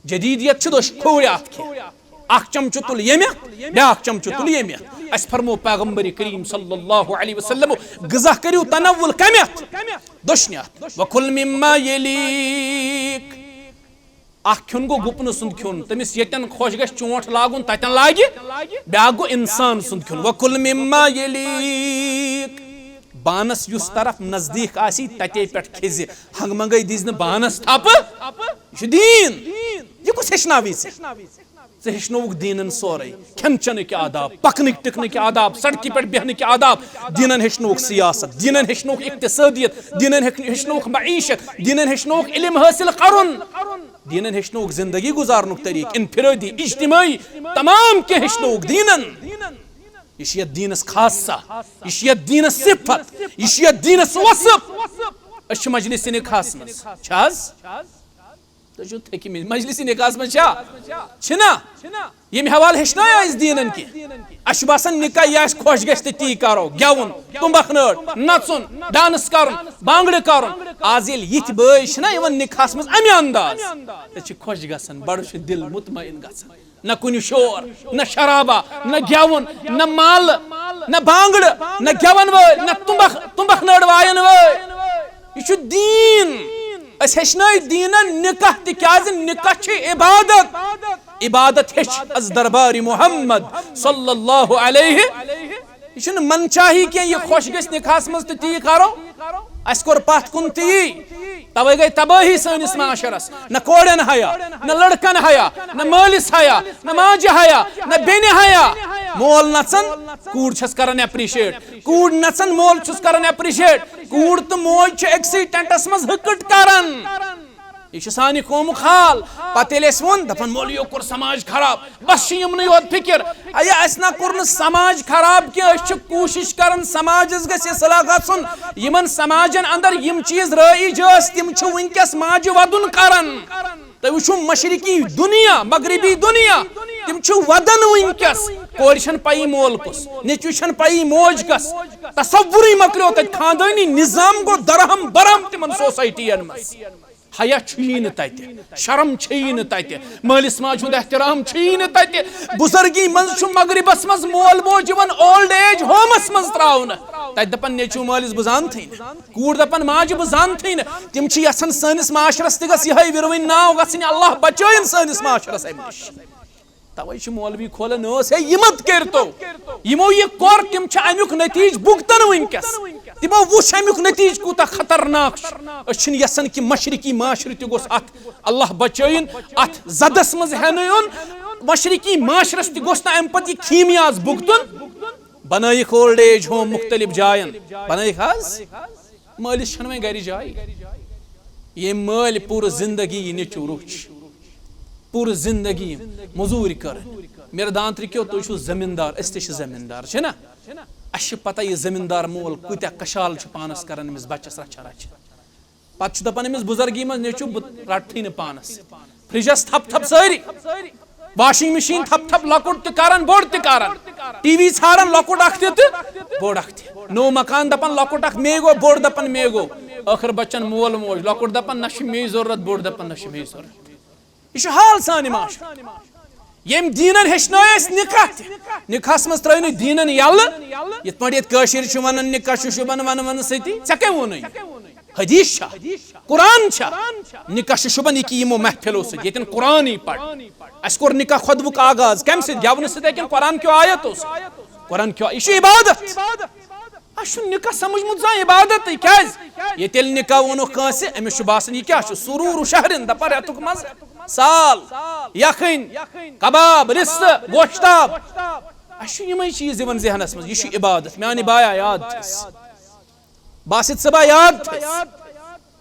جدیدیت چھِ دۄش کھوورِ اَتھٕ کھیٚیَکھ۔ اَکھ چمچہٕ تُل ییٚمہِ اَتھٕ، بیٛاکھ چمچہٕ تُل ییٚمہِ اَتھٕ۔ اَسہِ فرموو پیغمبر کریم صلی اللہ علیہ وسلم، غذا کٔرِو تناول کَمہِ اَتھٕ؟ دٔچھنہِ اَتھٕ۔ وَکُل مِمَّا یَلیٖک۔ اکھ کھیوٚن گوٚو گُپنہٕ سُنٛد کھیوٚن، تٔمِس ییٚتٮ۪ن خۄش گژھِ چونٛٹھ لاگُن، تَتٮ۪ن لاگہِ۔ بیٛاکھ گوٚو اِنسان سُنٛد کھیوٚن۔ وَکُل مِمَّا یَلیٖک۔ بانَس یُس طرف نزدیٖک آسی، تَتے پٮ۪ٹھ کھیٚزِ۔ ہنٛگہٕ منٛگَے دِزِ نہٕ بانَس تھپہٕ۔ یہِ چھُ دیٖن۔ یہِ کُس ہیٚچھناوِ ژےٚ؟ ژےٚ ہیٚچھنووُکھ دیٖنَن سورُے۔ کھٮ۪ن چٮ۪نٕکۍ آداب، پکنٕکۍ ٹِکنٕکۍ آداب، سڑکہِ پٮ۪ٹھ بیٚہنٕکۍ آداب۔ دیٖنَن ہیٚچھنووُکھ سیاست، دیٖنَن ہیٚچھنووُکھ اقتصٲدیت، دیٖنَن ہیٚچھ-، ہیٚچھنووُکھ معیشت، دیٖنَن ہیٚچھنووُکھ علم حٲصِل کرُن۔ دیٖنَن ہیٚچھنووُکھ زندگی گُزارنُک طریٖقہٕ، انفرٲدی، اجتمٲعی، تمام کینٛہہ ہیٚچھنووُکھ دیٖنَن۔ یہِ چھِ یَتھ دیٖنَس خاصہ، یہِ چھِ یَتھ دیٖنَس صفت، یہِ چھِ یَتھ دیٖنَس وصف۔ أسۍ چھِ مجلس نکاحس منٛز، چھِ حظ؟ تُہۍ چھِو تھٔکمٕتۍ۔ مجلس نکاحس منٛز چھا؟ چھِنا؟ ییٚمہِ حوالہٕ ہیٚچھنایو أسۍ دیٖنَن کینٛہہ۔ اَسہِ چھُ باسان، نکاح یہِ اَسہِ خۄش گژھِ تہٕ تی کرو، گٮ۪وُن، تُمبکھ نٲر، نژُن، ڈانس کرُن، بانگڑٕ کرُن۔ آز ییٚلہِ یِتھۍ بٲے چھِنا یِوان نکاحس منٛز اَمہِ انداز، أسۍ چھِ خۄش گژھان، بڑٕ چھُ دِل مطمئن گژھان۔ نہ کُنہِ شور، نہ شرابہ، نہ گٮ۪وُن، نہ مالہٕ، نہ بانگڑٕ، نہ گٮ۪ون وٲلۍ، نہ تُمبکھ، تُمبکھ نٲر وایَن وٲلۍ۔ یہِ چھُ دیٖن۔ أسۍ ہیٚچھنٲے دیٖنَن نکاح، تِکیٛازِ نکاح چھِ عبادت۔ عبادت ہیٚچھ از دربارِ محمد صلی اللہ علیہ۔ یہِ چھُنہٕ من چاہی کینٛہہ، یہِ خۄش گژھِ نکاحس منٛز تہٕ تی کرو۔ اَسہِ کوٚر پتھ کُن تی۔ توے گٔے تبٲہی سٲنِس معاشرس۔ نہ کورٮ۪ن حیا، نہ لڑکن حیا، نہ مٲلِس حیا، نہ ماجہِ حیا، نہ بیٚنہِ حیا۔ مول نژان، کوٗر چھس کران appreciate۔ کوٗر نژان، مول چھُس کران appreciate۔ کوٗر تہٕ موج چھِ أکسٕے ٹینٹس منٛز ہٕکٕٹ کران۔ یہِ چھُ سانہِ قومُک حال۔ پتہٕ ییٚلہِ اَسہِ ووٚن، دپان، مولویو کوٚر سماج خراب۔ بس چھِ یِمنٕے یوت فکر۔ اے، اَسہِ نہ کوٚر نہٕ سماج خراب کینٛہہ، أسۍ چھِ کوٗشِش کران سماجس گژھِ اصلاح گژھُن۔ یِمن سماجن اندر یِم چیٖز رٲیِج ٲسۍ، تِم چھِ وٕنکیٚس ماجہِ ودُن کران۔ تُہۍ وٕچھِو مشرقی دُنیا، مغربی دُنیا، تِم چھِ ودان وٕنکیٚس۔ کورِ چھَنہٕ پَیی مول کُس، نیٚچوِس چھَنہٕ پَیی موج کۄس۔ تصورٕے مۄکلیو تَتہِ، خاندٲنی نظام گوٚو درہم برہم تِمن سوسایٹین منٛز۔ حیا چھُیی نہٕ تتہِ، شرم چھیی نہٕ تتہِ، مٲلِس ماجہِ ہُنٛد احترام چھُیی نہٕ تتہِ۔ بُزرگی منٛز چھُ مغربس منٛز مول موج یِوان اولڈ ایج ہومس منٛز ترٛاونہٕ۔ تتہِ دپان نیٚچو مٲلِس بہٕ زانتھٕے نہٕ، کوٗر دپان ماجہِ بہٕ زانتھٕے نہٕ۔ تِم چھِ یژھان سٲنِس معاشرس تہِ گژھِ یِہے وِروٕنۍ ناو گژھٕنۍ، اللہ بچٲیِن سٲنِس معاشرس امہِ نِش۔ توے چھِ مولوی کھولان ٲس، ہے، یہِ مت کٔرۍتو۔ یِمو یہِ کوٚر، تِم چھِ اَمیُک نتیٖجہٕ بُگتان وٕنکیٚس۔ تِمو وُچھ اَمیُک نتیٖجہٕ کوٗتاہ خطرناک چھُ۔ أسۍ چھِنہٕ یژھان کہِ مشرقی معاشرٕ تہِ گوٚژھ اَتھ، اللہ بچٲیِن، اَتھ زدس منٛز ہٮ۪نہٕ یُن۔ مشرقی معاشرس تہِ گوٚژھ نہٕ اَمہِ پتہٕ یہِ کھیٖمیاز بُگتُن۔ بنٲیِکھ اولڈ ایج ہوم مُختٔلِف جاین، بنٲیِکھ حظ۔ مٲلِس چھَنہٕ وۄنۍ گَرِ جایہِ۔ ییٚمۍ مٲلۍ پوٗرٕ زِندگی یہِ نیٚچوٗ روٚچھ، پوٗرٕ زِندگی مٔزوٗرۍ کٔر۔ مِر دانترِ کیو، تُہۍ چھِو زٔمیٖندار، أسۍ تہِ چھِ زٔمیٖندار، چھِ نا؟ اَسہِ چھِ پَتہ یہِ زٔمیٖندار مول کۭتیٛاہ کشال چھُ پانَس کَران أمِس بَچَس رَچھا رَچھا۔ پَتہٕ چھُ دَپان أمِس بُزرگی منٛز، نیٚچوٗ، بہٕ رَٹتھٕے نہٕ پانَس سۭتۍ۔ فرجس تھپ تھپ سٲری، واشنگ مشین تھپ تھپ، لۄکُٹ تہِ کران، بوٚڑ تہِ کران، ٹی وی ژھاران، لۄکُٹ اکھ تہِ تہٕ بوٚڑ اکھ تہِ۔ نوٚو مکان دپان لۄکُٹ اکھ مے گوٚو، بوٚڑ دپان مے گوٚو۔ ٲخر بچن مول موج، لۄکُٹ دپان نہ چھُ مے ضروٗرت، بوٚڑ دپان نہ چھُ مے ضروٗرت۔ یہِ چھُ حال سانہِ معاشرٕ۔ ییٚمۍ دیٖنن ہیٚچھنٲے اَسہِ نِکاح تہِ، نِکاحس منٛز ترٲے نہٕ دیٖنن یَلہٕ۔ یِتھ پٲٹھۍ ییٚتہِ کٲشِرۍ چھِ ونان نِکاح چھُ شوٗبان ونہٕ ونہٕ سۭتی، ژےٚ کٔمۍ ووٚنُے؟ حدیث چھا؟ قرآن چھا؟ نکاح چھُ شوٗبان یہِ کہِ یِمو محفلو سۭتۍ، ییٚتٮ۪ن قرآنٕے پَر۔ اَسہِ کوٚر نکاح خطبُک آغاز کَمہِ سۭتۍ؟ گٮ۪ونہٕ سۭتۍ کِنہٕ قرآن کیو آیتو سۭتۍ؟ قرآن کیو، یہِ چھُ عبادت۔ اَسہِ چھُنہٕ نکاح سمجھمُت زانٛہہ عبادتٕے۔ کیٛازِ؟ ییٚتہِ ییٚلہِ نکاح ووٚنُکھ کٲنٛسہِ، أمِس چھُ باسان، یہِ کیٛاہ چھُ؟ سرور و شہرن، دَپان رٮ۪تُک مَزٕ، سال، یَکھٕنۍ، کباب، رِستہٕ، گوشتاب۔ اَسہِ چھُ یِمَے چیٖز یِوان ذہنَس منٛز، یہِ چھُ عبادت۔ میٛانہِ بایا یاد چھَس۔ باسط صٲبا یاد تھٲیِو،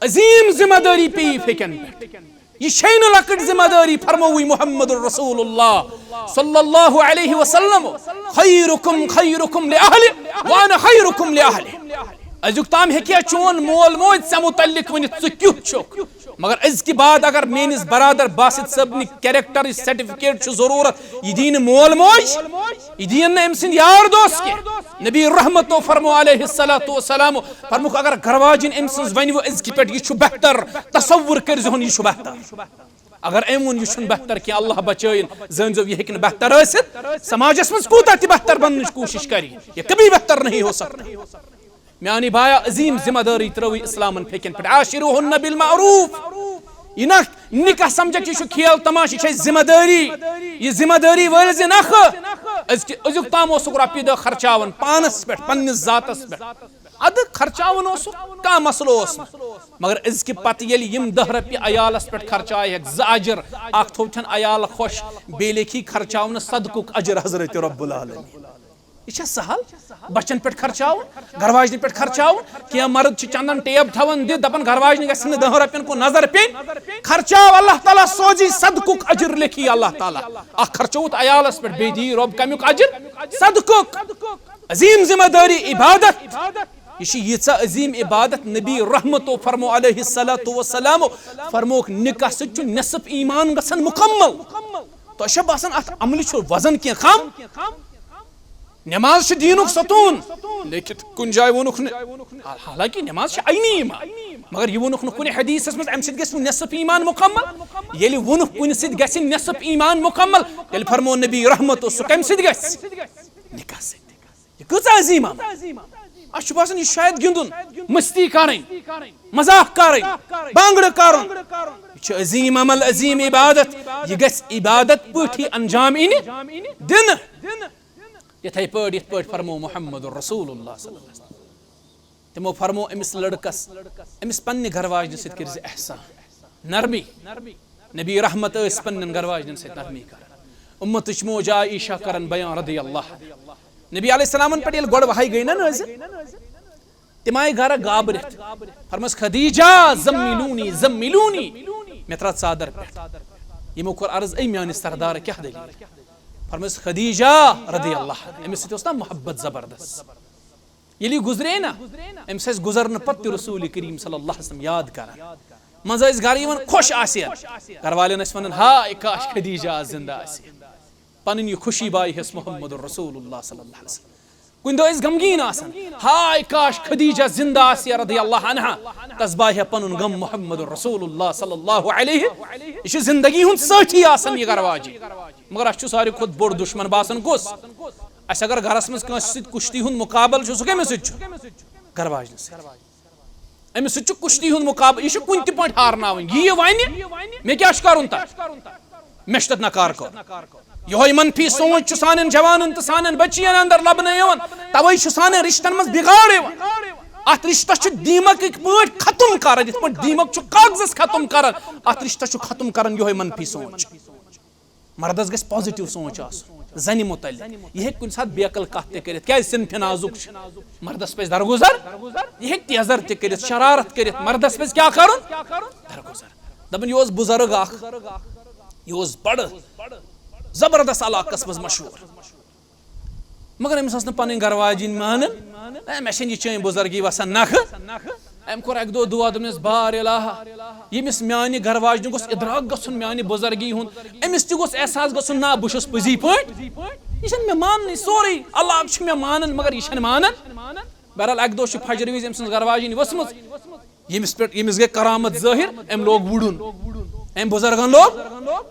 عظیٖم ذمہ دٲری پیٚیہِ یِتھے کٔنۍ پٮ۪ٹھ۔ یہِ چھے نہٕ لۄکٕٹ ذمہ دٲری، فرمووُے محمد رسول اللہ صلی اللہ علیہ وسلم، "خیرکم خیرکم لأہلہ وانا خیرکم لأہلی۔" أزیُک تام ہیٚکہِ ہا چون مول موج ژےٚ متعلق ؤنِتھ ژٕ کیُتھ چھُکھ، مگر أزکہِ بعد اگر میٲنِس برادر باسط صٲبنہِ کیریکٹرٕچ سرٹیفکیٹ چھُ ضروٗرت، یہِ دِیہِ نہٕ مول موج، یہِ دِیِن نہٕ أمۍ سٕنٛدۍ یار دوس کینٛہہ۔ نبی رحمتو فرمو علیہ الصلوۃ والسلام، فرموکھ، اگر گرواجن أمۍ سٕنٛز ونہِ وۄنۍ أزکہِ پٮ۪ٹھ، یہِ چھُ بہتر، تصور کٔرۍ زِہون، یہِ چھُ بہتر۔ اگر أمۍ ووٚن، یہِ چھُنہٕ بہتر کینٛہہ، اللہ بچٲیِن، زٲنۍ زیو، یہِ ہیٚکہِ نہٕ بہتر ٲسِتھ، سماجس منٛز کوٗتاہ تہِ بہتر بننٕچ کوٗشش کرِ، یہ کبھی بہتر نہیں ہو سکتا۔ میانی بایا، عظیٖم ذمہ دٲری ترٲوٕے اسلامن پھیٚکٮ۪ن پٮ۪ٹھ، عاشروہن بالمعروف۔ یہِ نہ نکاح سمجھکھ، یہِ چھُ کھیل تماشہٕ، یہِ چھےٚ ذمہ دٲری۔ یہِ ذمہ دٲری وٲلۍ زِ نکھٕ۔ أزکہِ، أزیُک تام اوسُکھ رۄپیہِ دہ خرچاوان پانس پٮ۪ٹھ، پننِس ذاتس پٮ۪ٹھ۔ ادٕ خرچاوُن اوسُکھ، کانٛہہ مسلہٕ اوس نہٕ۔ مگر أزکہِ پتہٕ ییٚلہِ یِم دہ رۄپیہِ عیالس پٮ۪ٹھ خرچایہِ ہٮ۪کھ، زٕ اجر، اکھ تھوٚو تھن عیال خۄش، بیٚیہِ لیکھی خرچاونہٕ صدقُک اجر حضرت رب العالمین۔ یہِ چھا سہل؟ بچن پٮ۪ٹھ خرچاوُن، گرواجنہِ پٮ۪ٹھ خرچاوُن؟ کینٛہہ مرد چھِ چندن ٹیب تھاوان دِتھ، دپان گرواجنہِ گژھِ نہٕ دہن رۄپین کُن نظر پیٚنۍ۔ خرچاو، اللہ تعالیٰ سوزی صدقُک اجر لیکھی اللہ تعالیٰ۔ اکھ خرچووُتھ عیالس پٮ۪ٹھ، بیٚیہِ دِیہِ رۄب کمیُک اجر؟ صدقُک۔ عظیٖم ذمہ دٲری عبادت۔ یہِ چھِ ییٖژاہ عظیٖم عبادت، نبی رحمتو فرمو علیہ الصلوۃ والسلام فرموکھ، نکاح سۭتۍ چھُ نصف ایمان گژھان مکمل۔ تۄہہِ چھا باسان اتھ عملہِ چھُ وزن کینٛہہ کم؟ نماز چھِ دیٖنُک ستوٗن، لیکِتھ کُنہِ جایہِ ووٚنُکھ نہٕ، حالانکہ نماز چھِ عینی ایمان، مگر یہِ ووٚنُکھ نہٕ کُنہِ حدیثس منٛز، امہِ سۭتۍ گژھِ نہٕ نصف ایمان مکمل۔ ییٚلہِ ووٚنُکھ کُنہِ سۭتۍ گژھِ نصف ایمان مکمل، تیٚلہِ فرمو نبی رحمت، سُہ کمہِ سۭتۍ گژھِ؟ نکاح سۭتۍ۔ یہِ کۭژاہ عظیٖم عمل۔ اَسہِ چھُ باسان، یہِ چھُ شاید گِنٛدُن، مستی کرٕنۍ، مذاق کرٕنۍ، بانگڑٕ کرُن۔ یہِ چھُ عظیٖم عمل، عظیٖم عبادت۔ یہِ گژھِ عبادت پٲٹھی انجام یِنہٕ دِنہٕ۔ یِتھے پٲٹھۍ، یِتھ پٲٹھۍ فرمو محمد رسول اللہ صلی اللہ علیہ وسلم۔ تِمو فرمو أمِس لڑکس، أمِس پننہِ گرواجنہِ سۭتۍ کٔرۍ زِ احسان، نرمی۔ نبی رحمت ٲسۍ پننٮ۪ن گرواجنٮ۪ن سۭتۍ نرمی کران۔ اُمتٕچ موج عائشہ کران بیان رضی اللہ عنہا۔ نبی علیہ السلامن پٮ۪ٹھ ییٚلہِ گۄڈٕ وحی گٔے نا نٲزِل، تِم آیہِ گرٕ گابرِتھ۔ فرمٲس، "خدیجہ، زملونی، زملونی، مےٚ ترٛاو ژادر پٮ۪ٹھ۔" یِمو کوٚر عرض، "اے میانہِ سردار، کیٛاہ دٔلیٖل؟" فرمٲس، "خدیجہ رضی اللہ عنہا، أمِس سۭتۍ اوس نا محبت زبردست۔" ییٚلہِ یہِ گُزرے نا، أمِس ٲسۍ گُزرنہٕ پتہٕ تہِ رسول کریم صلی اللہ علیہ وسلم یاد کران۔ منٛزٕ ٲسۍ گرٕ یِوان خۄش آسہِ ہا۔ گرٕ والٮ۪ن ٲسۍ ونان، "ہاے کاش خدیجہ آز زندہ آسہِ ہا۔" پنٕنۍ یہِ خوشی بایہِ ہٮ۪س محمد رسول اللہ صلی اللہ علیہ وسلم۔ کُنہِ دۄہ ٲسۍ غمگیٖن آسان، ہاے کاش خدیجہ زندٕ آسہِ ہا رضی اللہ عنہا، تس باہہِ ہا پنُن غم محمد رسول اللہ صلی اللہ علیہ۔ یہِ چھُ زندگی ہُنٛد سٲتھی آسان یہِ گرٕ واجہِ، مگر اَسہِ چھُ ساروی کھۄتہٕ بوٚڑ دُشمن باسان کُس؟ اَسہِ اگر گرس منٛز کٲنٛسہِ سۭتۍ کُشتی ہُنٛد مُقابلہٕ چھُ، سُہ کٔمِس سۭتۍ چھُ؟ گرٕ واجنہِ سۭتۍ۔ أمِس سۭتۍ چھُ کُشتی ہُنٛد مُقابلہٕ، یہِ چھُ کُنہِ تہِ پٲٹھۍ ہارناوٕنۍ۔ یہِ یہِ وَنہِ، مےٚ کیٛاہ چھُ کَرُن تَتھ؟ مےٚ چھُ تَتھ نکار کَرُن۔ یِہوٚے منفی سونٛچ چھُ سانٮ۪ن جوانَن تہٕ سانٮ۪ن بٔچِیَن اندر لَبنہٕ یِوان۔ تَوَے چھُ سانٮ۪ن رِشتَن منٛز بِگاڑ یِوان۔ اَتھ رِشتَس چھُ دیٖمَک اِتھ پٲٹھۍ ختم کَران، یِتھ پٲٹھۍ دیٖمَک چھُ کاغذَس ختم کَران، اَتھ رِشتَس چھُ ختم کَران یِہوٚے منفی سونٛچ۔ مردس گژھِ پازیٹیو سونچ آسُن زنہِ متعلق۔ یہِ ہیٚکہِ کُنہِ ساتہٕ بیکل کتھ تہِ کٔرِتھ، کیازِ صنفِ نازُک چھُ۔ مردس پزِ درگُزر، یہِ ہیٚکہِ تیزر تہِ کٔرِتھ، شرارت کٔرِتھ۔ مردس پزِ کیٛاہ کرُن؟ درگُزر۔ دپان، یہِ اوس بُزرگ اکھ، یہِ اوس بڑٕ زبردست علاقس منٛز مشہوٗر، مگر أمِس ٲس نہٕ پنٕنۍ گرٕ واجِنۍ مانان۔ اے، مےٚ چھنہٕ یہِ چٲنۍ بُزرگی وسان نکھٕ۔ أمۍ کوٚر اکہِ دۄہ دُعا، دوٚپنس، بار الہ، ییٚمِس میانہِ گرٕ واجنہِ گوٚژھ ادراک گژھُن میانہِ بُزرگی ہُنٛد، أمِس تہِ گوٚژھ احساس گژھُن، نہ، بہٕ چھُس پٔزی پٲٹھۍ، یہِ چھنہٕ مےٚ ماننٕے، سورُے اللہ چھُ مےٚ مانان مگر یہِ چھنہٕ مانان۔ بہرحال اکہِ دۄہ چھِ فجرِ وِزِ أمۍ سٕنٛز گرٕ واجِنۍ ؤژھمٕژ، ییٚمِس پٮ۪ٹھ، ییٚمِس گٔے کرامت ظٲہِر، أمۍ لوگ وُڈُن۔ أمۍ بُزرگن لوگ،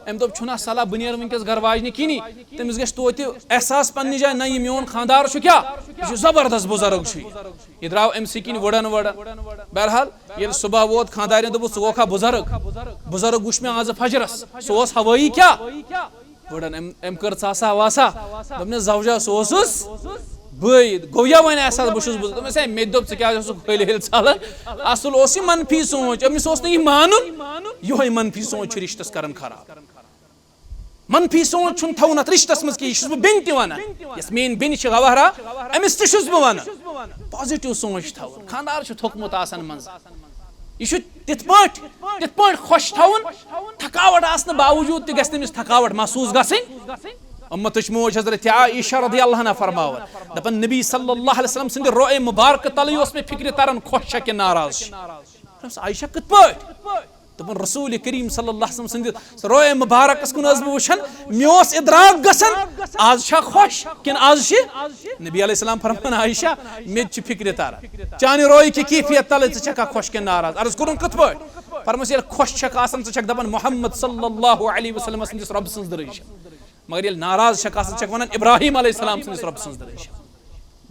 أمۍ دوٚپ، چھُنہ صلاح بہٕ نیرٕ وٕنکیٚس گرٕ واجنہِ کِنی۔ تٔمِس گژھِ توتہِ احساس پننہِ جایہِ، نہ، یہِ میون خانٛدار چھُ کیٛاہ؟ یہِ چھُ زبردست بُزرگ چھُ یہِ۔ یہِ درٛاو أمۍ سٕے کِنۍ وُڈن وُڈن۔ بہرحال، ییٚلہِ صبح ووت، خانٛدارٮ۪ن دوٚپُس، ژٕ گوکھا بُزرگ؟ بُزرگ وُچھ مےٚ آزٕ فجرس، سُہ اوس ہوٲیی کیٛاہ؟ وُڈن۔ أمۍ، أمۍ کٔر ژاسا واسا۔ دوٚپنس، زوجہ، سُہ اوسُس بٕے۔ گوٚو یا وۄنۍ احساس، بہٕ چھُس بُزرگ؟ دوٚپمس، ہے، مےٚ تہِ دوٚپ، ژٕ کیٛازِ اوسُکھ ؤلۍ ؤلۍ ژلان؟ اصل اوس یہِ منفی سونچ، أمِس اوس نہٕ یہِ مانُن۔ یِہوٚے منفی سونچ چھُ رشتس کران خراب۔ منفی سونچ چھُنہٕ تھاوُن اتھ رشتس منٛز کینٛہہ، یہِ چھُس بہٕ بیٚنہِ تہِ ونان۔ یۄس میٲنۍ بیٚنہِ چھِ گوہرا، أمِس تہِ چھُس بہٕ ونان۔ پازیٹیو سونچ تھاوُن، خانٛدار چھُ تھوٚکمُت آسان منٛزٕ۔ یہِ چھُ تِتھ پٲٹھۍ، تِتھ پٲٹھۍ خۄش تھاوُن، تھکاوٹ آسنہٕ باوجوٗد تہِ گژھِ تٔمِس تھکاوٹ محسوٗس گژھٕنۍ۔ اُمتٕچ موج حضرت عائشہ رضی اللہ عنہا فرماوان، دپان، نبی صلی اللہ علیہ وسلم سٕنٛدِ رۄے مُبارکہٕ تلٕے اوس مےٚ فکرِ تران خۄش چھا کِنہٕ ناراض چھِ۔ دوٚپمس، عائشہ، کِتھ پٲٹھۍ؟ دوٚپُن، رسول کریم صلی اللہ علیہ وسلم سٕنٛدِ رۄے مُبارکس کُن ٲس بہٕ وٕچھان، مےٚ اوس ادراک گژھان، آز چھا خۄش کِنہٕ آز چھِ؟ نبی علیہ السلام فرمان، عائشہ، مےٚ تہِ چھِ فکرِ تران، چانہِ رۄے کہِ کیفیت تلے ژٕ چھکھا خۄش کِنہٕ ناراض؟ عرض کوٚرُن، کِتھ پٲٹھۍ؟ فرمس، ییٚلہِ خۄش چھکھ آسان، ژٕ چھکھ دپان، محمد صلی اللہ علیہ وسلم سٕنٛدِس رۄب سٕنٛز دٕرٕے چھِ۔ مگر ییٚلہِ ناراض چھکھ آسان، چھکھ ونان، ابراہیم علیہ السلام سٕنٛدِس رۄب سٕنٛز دٕرٕے چھِ۔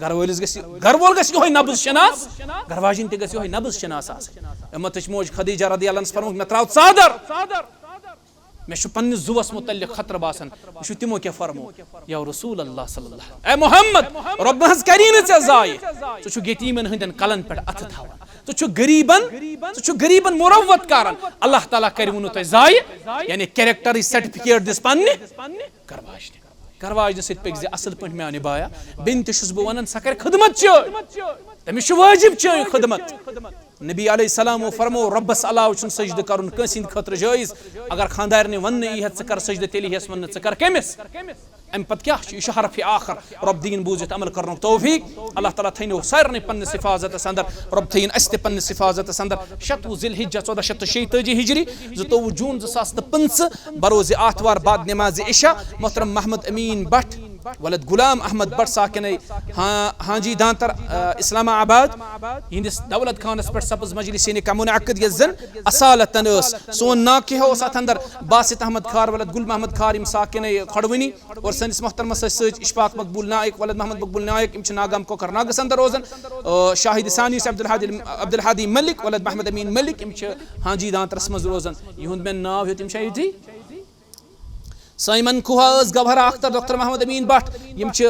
گرٕ وٲلِس گژھِ، گرٕ وول گژھِ یِہوٚے نبض شناس، گرٕ واجِنۍ تہِ گژھِ یِہوٚے نبض شناس آسٕنۍ۔ اُمتٕچ موج خدیجہ رضی اللہ عنہس فرمووُکھ، مےٚ ترٛاو ژادر، مےٚ چھُ پننِس زُوس مُتعلق خطرٕ باسان، وٕچھِو تِمو کیٛاہ فرموو، یا رسول اللہ صلی اللہ علیہ وسلم، اے محمد، رۄبن ہٕنٛز کری نہٕ ژےٚ ضایہِ، ژٕ چھُکھ یتیٖمن ہٕنٛدٮ۪ن کلن پٮ۪ٹھ اتھٕ تھاوان، ژٕ چھُکھ غریٖبن، ژٕ چھُکھ غریٖبن مروت کران، اللہ تعالیٰ کرِوٕ نہٕ تۄہہِ ضایہِ، یعنی کیریکٹرٕچ سرٹیفکیٹ دِس پننہِ گرٕ واجنہِ۔ گرٕ واجنہِ سۭتۍ پٔکۍ زِ اصل پٲٹھۍ میانہِ بایا۔ بیٚنہِ تہِ چھُس بہٕ ونان، سۄ کرِ خدمت چٲنۍ۔ تٔمِس چھُ وٲجب چٲنۍ خدمت۔ نبی علیہ السلامو فرمو، رۄبس علاوٕ چھُنہٕ سجدٕ کرُن کٲنٛسہِ ہٕنٛدِ خٲطرٕ جٲیز۔ اگر خانٛدارنہِ وننہٕ یی ہٮ۪تھ، ژٕ کر سجدٕ، تیٚلہِ یِیَس وننہٕ، ژٕ کر کٔمِس؟ امہِ پتہٕ کیٛاہ چھُ؟ یہِ چھُ حرفِ آخر۔ رۄب دِیِن بوٗزِتھ عمل کرنُک توفیق۔ اللہ تعالیٰ تھٲینو سارنٕے پننِس حفاظتس اندر۔ رۄب تھٲیِن اسہِ تہِ پننِس حفاظتس اندر۔ شتوُہ ذی الحجہ ژۄدہ شیٚتھ تہٕ شیٚیہِ تٲجی ہجری، زٕتووُہ جوٗن زٕ ساس تہٕ پٕنٛژٕہ، بروزِ آتھوار بعد نماز عشاء محترم محمد امین بٹ ولد غلام احمد بٹ ساکن ہا-، ہانجی دانتر، آ، اسلام آباد، یہندس دولت خانس پٮ۪ٹھ سپز مجلس یعنی کا منعقد، یس زن اصالتن ٲس۔ سون ناکہ اوس اتھ اندر باسط احمد کھار ولد گل محمد کھار، یم ساکن کھڑونی، اور سٲنِس محترمس ٲسۍ سۭتۍ اشفاق مقبول نائک ولد محمد مقبول نائک، یم چھِ ناگام کوکرناگس اندر روزان۔ آ، شاہد ثانی یُس عبدالحادی، عبدالحادی ملک ولد محمد امین ملک، یم چھِ ہانجی دانترس منٛز روزان۔ یِہُنٛد مےٚ ناو ہیوٚت، یِم چھا ییٚتی؟ سایمن کھوہا ٲس گوہرا اختر ڈاکٹر محمد امین بٹ، یِم چھِ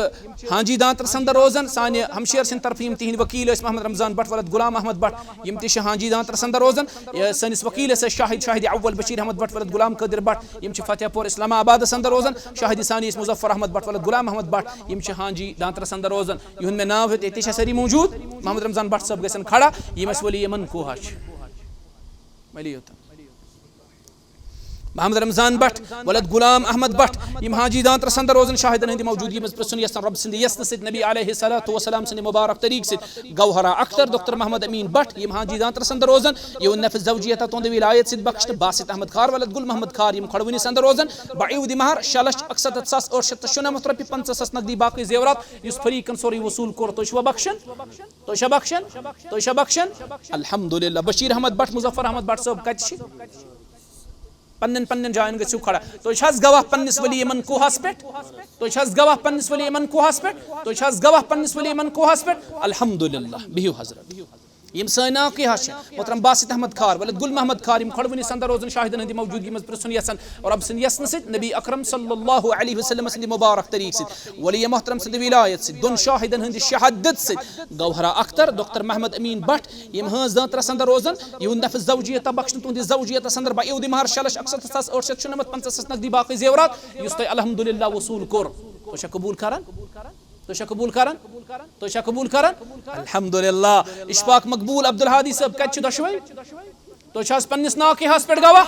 ہانجی دانترس اندر روزان۔ سانہِ ہمشیر سٕنٛدِ طرفہٕ یِم تِہنٛدۍ وکیل ٲسۍ محمد رمضان بٹ ولد غلام احمد بٹ، یِم تہِ چھِ ہانجی دانترس اندر روزان۔ یہِ سٲنِس وکیلس ٲسۍ شاہد، شاہد اول بشیر احمد بٹ ولد غلام قادر بٹ، یِم چھِ فتح پور اسلام آبادس اندر روزان۔ شاہد ثانی ٲسۍ مظفر احمد بٹ ولد غلام احمد بٹ، یِم چھِ ہانجی دانترس اندر روزان۔ یِہُنٛد مےٚ ناو ہیوٚت، ییٚتہِ چھا سٲری موجود؟ محمد رمضان بٹ صٲب گژھن کھڑا، یِم اَسہِ ولی یمن کھوہا چھِ۔ ولی یوت۔ محمد رمضان بٹ ولد غلام احمد بٹ، یِم حاجی دانترس اندر روزن، شاہدن ہٕنٛدِ موجودگی منٛز پرژھُن یژھن رب سٕنٛدِ یژنہٕ سۭتۍ، نبی علیہ الصلوۃ والسلام سٕنٛدِ مبارک طریقہٕ سۭتۍ، گوہرا اختر، دکتر محمد امین بٹ، یِم حاجی دانترس اندر روزن، یِہُنٛد نفس زوجیت تُہنٛدِ ولایت سۭتۍ بخشنہٕ، باسط احمد خار ولد گل محمد خار، یِم کھڑوٕنِس اندر روزن، بعیود مہر شےٚ لچھ اکستتھ ساس ٲٹھ شیٚتھ تہٕ شُنمتھ رۄپیہِ، پنٛژاہ ساس نقدی، باقٕے زیورات، یُس فریقن سورُے وصوٗل کوٚر، تُہۍ چھِوا بخشن؟ تُہۍ چھا بخشن؟ تُہۍ چھا بخشن؟ الحمدللہ۔ بشیر احمد بٹ، مظفر احمد بٹ صٲب کتہِ چھِ؟ پننٮ۪ن پننٮ۪ن جاین گٔژھِو کھڑا۔ تُہۍ چھا حظ گواہ پننِس ولی یمن کوہس پٮ۪ٹھ؟ تُہۍ چھا حظ گواہ پننِس ولی یمن کوہس پٮ۪ٹھ؟ تُہۍ چھا حظ گواہ پننِس ولی یمن کوہس پٮ۪ٹھ؟ الحمدللہ، بِہِو حضرت۔ یِم سٲنۍ ناکہٕ حظ چھِ محترم باسط احمد خار ولد گل محمد خار، یِم کھڑوٕنِس اندر روزن، شاہدن ہٕنٛدِ موجودگی منٛز پرژھُن یژھن رب سٕنٛدِ یژنہٕ سۭتۍ، نبی اکرم صلی اللہ علیہ وسلم سٕنٛدِ مبارک طریقہٕ سۭتۍ، ولی محترم سٕنٛدِ ولایت سۭتۍ، دۄن شاہدن ہٕنٛدِ شہادت سۭتۍ، گوہرا اختر، دکتر محمد امین بٹ، یِم ہٲنز دٲنترس اندر روزن، یِہُنٛد نفس زوجیت بخشن تُہنٛدِس زوجیتس اندر بعیود مہر شےٚ لچھ اکستتھ ساس ٲٹھ شیٚتھ شُنمتھ، پنٛژاہ ساس نقدی، باقٕے زیورات، یُس تۄہہِ الحمدللہ وصوٗل کوٚر۔ تُہۍ چھا قبول کران؟ تُہۍ چھا قبول کران؟ تُہۍ چھا قبول کران؟ الحمدللہ۔ اشفاق مقبول عبدالہادی صٲب کتہِ چھِ دۄشوے؟ تُہۍ چھا حظ پننِس ناکہس پٮ۪ٹھ گواہ؟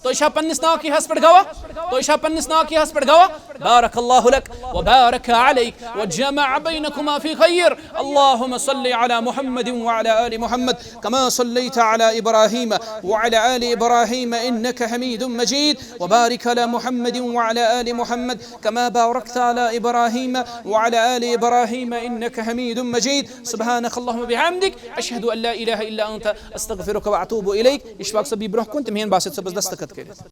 تُہۍ چھا پننِس ناکہس پٮ۪ٹھ گواہ؟ تُہۍ چھا پننِس ناکہس پٮ۪ٹھ گواہ؟ بارک اللہ لک وبارک علیک وجمع بینکما فی خیر۔ اللهم صل على محمد وعلى آل محمد كما صليت على إبراهيم وعلى آل إبراهيم إنك حميد مجيد، وبارك على محمد وعلى آل محمد كما باركت على إبراهيم وعلى آل إبراهيم إنك حميد مجيد۔ سبحانك اللهم وبحمدك، أشهد أن لا إله إلا أنت، أستغفرك وأتوب إليك۔ اشفاق صٲب، یہِ برونٛہہ کُن تہٕ میٲنۍ باسط صٲبس دستخط کٔرِتھ۔